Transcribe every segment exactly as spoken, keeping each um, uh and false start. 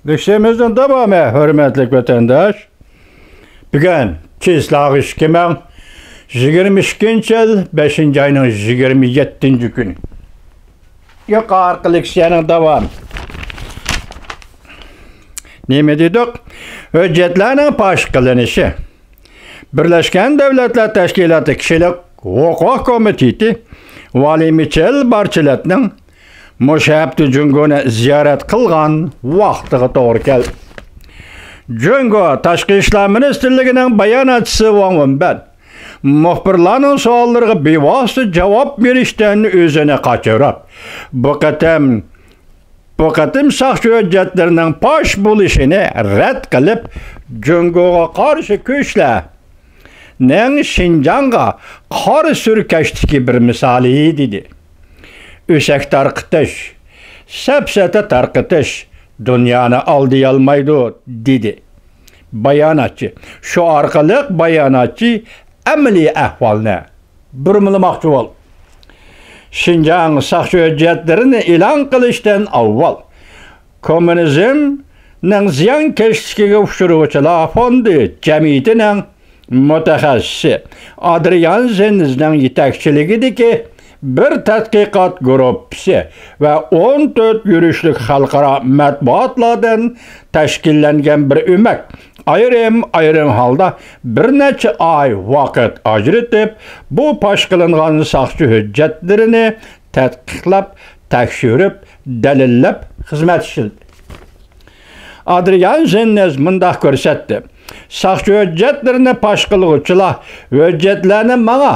لېكسىيەمىزنىڭ داۋامى، ھۆرمەتلىك ۋەتەنداش. بۈگۈن چېسلاغ ئىككى مىڭ يىگىرمە ئىككىنچى يىل بەشىنچى ئاينىڭ يىگىرمە يەتتىنچى كۈنى. يۇقىرىقى لېكسىيەنىڭ داۋامى. نېمە دېدۇق؟ ھۆججەتلەرنىڭ پاش قىلىنىشى. بىرلەشكەن دۆلەتلەر تەشكىلاتى كىشىلىك ھوقۇق كومىتېتى ۋالىي مىچېل بارچېلېتنىڭ مۇشۇ ھەپتە جۇڭگونى زىيارەت قىلغان ۋاقتىغا توغرا كەلدى. جۇڭگو تاشقى ئىشلار مىنىستىرلىكىنىڭ باياناتچىسى ۋاڭ ۋېنبەن مۇخبىرلارنىڭ سوئاللىرىغا بىۋاسىتە جاۋاب بېرىشتىن ئۆزىنى قاچۇرۇپ، بۇ قېتىم، بۇ قېتىم ساقچى ھۆججەتلىرىنىڭ پاش بولۇشىنى رەت قىلىپ، جۇڭگوغا قارشى كۈچلەرنىڭ شىنجاڭغا قارا سۈركەشتىكى بىر مىسالى، دېدى. ئۆسەك تارقىتىش، سەپسەتە تارقىتىش دۇنيانى ئالدىيالمايدۇ، دېدى باياناتچى. شۇ ئارقىلىق باياناتچى ئەمەلىي ئەھۋالنى بۇرمىلىماقچى بولدى. شىنجاڭ ساقچى ھۆججەتلىرىنى ئېلان قىلىشتىن ئاۋۋال، كوممۇنىزمنىڭ زىيانكەشلىكىگە ئۇچرىغۇچىلار فوندى جەمئىيىتىنىڭ مۇتەخەسسىسى ئادرىيان زېننېزنىڭ يېتەكچىلىكىدىكى بىر تەتقىقات گۇرۇپپىسى ۋە ئون تۆت يۈرۈشلۈك خەلقئارا مەتبۇئاتلاردىن تەشكىللەنگەن بىر ئۆمەك ئايرىم-ئايرىم ھالدا بىر نەچچە ئاي ۋاقىت ئاجرىتىپ، بۇ پاش قىلىنغان ساقچى ھۆججەتلىرىنى تەتقىقلاپ، تەكشۈرۈپ، دەلىللەپ خىزمەت ئىشلىدى. ئادرىيان زېننېز مۇنداق كۆرسەتتى: ساقچى ھۆججەتلىرىنى پاش قىلغۇچىلار ھۆججەتلەرنى ماڭا،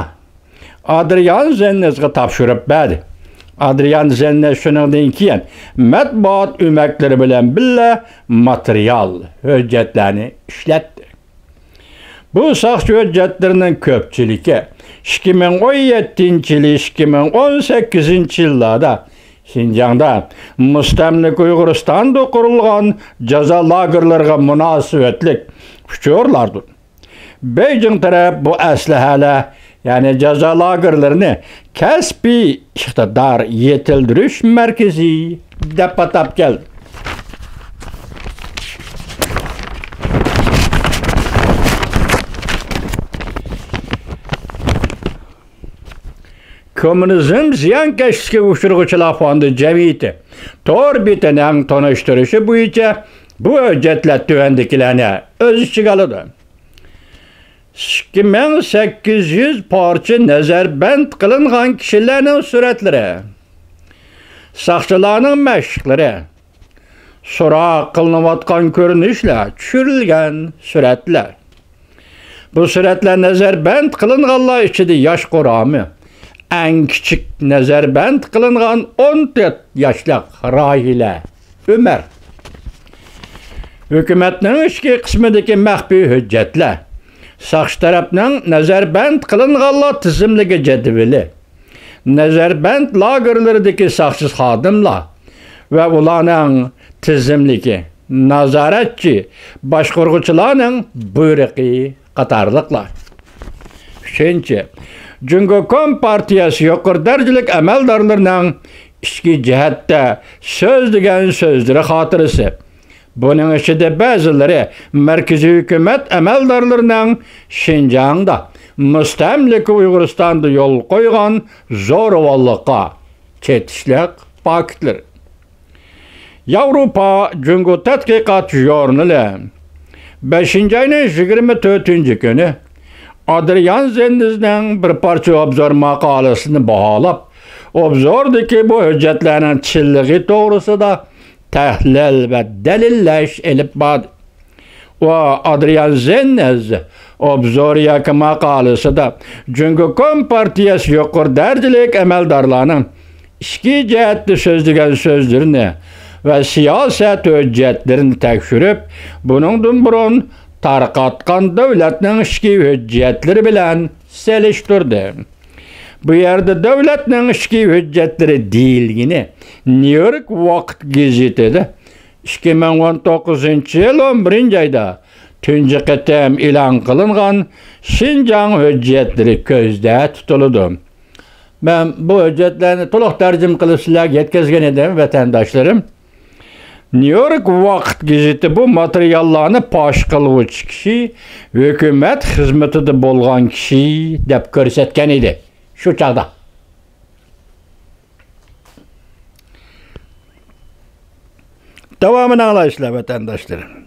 ئادرىيان زېننېزغا تاپشۇرۇپ بەردى. ئادرىيان زېننېز شۇنىڭدىن كېيىن مەتبۇئات ئۆمەكلىرى بىلەن بىللە ماتېرىيال، ھۆججەتلەرنى ئىشلەتتى. بۇ ساقچى ھۆججەتلىرىنىڭ كۆپچىلىكى ئىككى مىڭ ئون يەتتىنچى يىلى، ئىككى مىڭ ئون سەككىزىنچى يىللاردا شىنجاڭدا، مۇستەملىكە ئۇيغۇرىستاندا قۇرۇلغان جازا لاگېرلىرىغا مۇناسىۋەتلىك ئۇچۇرلاردۇر. بېيجىڭ تەرەپ بۇ ئەسلىھەلەر، يەنى جازا لاگېرلىرىنى كەسپىي ئىقتىدار يېتىلدۈرۈش مەركىزى دەپ ئاتاپ كەلدى. كوممۇنىزم زىيانكەشلىكىگە ئۇچرىغۇچىلار فوندى جەمئىيىتى تور بېتىنىڭ تونۇشتۇرۇشى بويىچە بۇ ھۆججەتلەر تۆۋەندىكىلەرنى ئۆز ئىچىگە ئالىدۇ. ئىككى مىڭ سەككىز يۈز پارچە نەزەربەند قىلىنغان كىشىلەرنىڭ سۈرەتلىرى، ساقچىلارنىڭ مەشىقلىرى، سوراق قىلىنىۋاتقان كۆرۈنۈشلەر، چۈشۈرۈلگەن سۈرەتلەر. بۇ سۈرەتلەر نەزەربەند قىلىنغانلار ئىچىدە ياش قۇرامى، ئەڭ كىچىك نەزەربەند قىلىنغان ئون تۆت ياشلىق راھىلە ئۆمەر. ھۆكۈمەتنىڭ ئىچكى قىسمىدىكى مەخپىي ھۆججەتلەر، ساقچى تەرەپنىڭ نەزەربەند قىلىنغانلار تىزىملىكى جەدۋىلى، نەزەربەند لاگېرلىرىدىكى ساقچى خادىملار ۋە ئۇلارنىڭ تىزىملىكى، نازارەتچى، باشقۇرغۇچىلارنىڭ بۇيرۇقى قاتارلىقلار. ئۈچىنچى، جۇڭگو كومپارتىيەسى يۇقىرى دەرىجىلىك ئەمەلدارلىرىنىڭ ئىچكى جەھەتتە سۆزلىگەن سۆزلىرى خاتىرىسى. بۇنىڭ ئىچىدە بەزىلىرى مەركىزىي ھۆكۈمەت ئەمەلدارلىرىنىڭ شىنجاڭدا، مۇستەملىكە ئۇيغۇرىستاندا يولغا قويغان زورىۋاللىققا چېتىشلىق پاكىتلىرى. ياۋروپا جۇڭگو تەتقىقات ژۇرنىلى بەشىنچى ئاينىڭ يىگىرمە تۆتىنچى كۈنى ئادرىيان زېننېزنىڭ بىر پارچە ئوبزور ماقالىسىنى باھالاپ، ئوبزوردىكى بۇ ھۆججەتلەرنىڭ چىنلىقى توغرىسىدا تەھلىل ۋە دەلىللەش ئېلىپ باردى. ئۇ ئادرىيان زېننېز ئوبزور ياكى ماقالىسىدا جۇڭگو كومپارتىيەسى يۇقىرى دەرىجىلىك ئەمەلدارلارنىڭ ئىچكى جەھەتتە سۆزلىگەن سۆزلىرىنى ۋە سىياسەت ھۆججەتلىرىنى تەكشۈرۈپ، بۇنىڭدىن بۇرۇن تارقاتقان دۆلەتنىڭ ئىچكى ھۆججەتلىرى بىلەن سېلىشتۇردى. بۇ يەردە دۆلەتنىڭ ئىچكى ھۆججەتلىرى دېيىلگىنى نيۇ يورك ۋاقىت گېزىتىدە ئىككى مىڭ ئون توققۇزىنچى يىل ئون بىرىنچى ئايدا تۇنجى قېتىم ئېلان قىلىنغان شىنجاڭ ھۆججەتلىرى كۆزدە تۇتۇلىدۇ. مەن بۇ ھۆججەتلەرنى تولۇق تەرجىمە قىلىپ سىلەرگە يەتكۈزگەن ئىدىم، ۋەتەنداشلىرىم. نيۇ يورك ۋاقىت گېزىتى بۇ ماتېرىياللارنى پاش قىلغۇچى كىشى ھۆكۈمەت خىزمىتىدە بولغان كىشى دەپ كۆرسەتكەن ئىدى شۇ چاغدا. داۋامىنى ئاڭلايسىلەر، ۋەتەنداشلىرىم.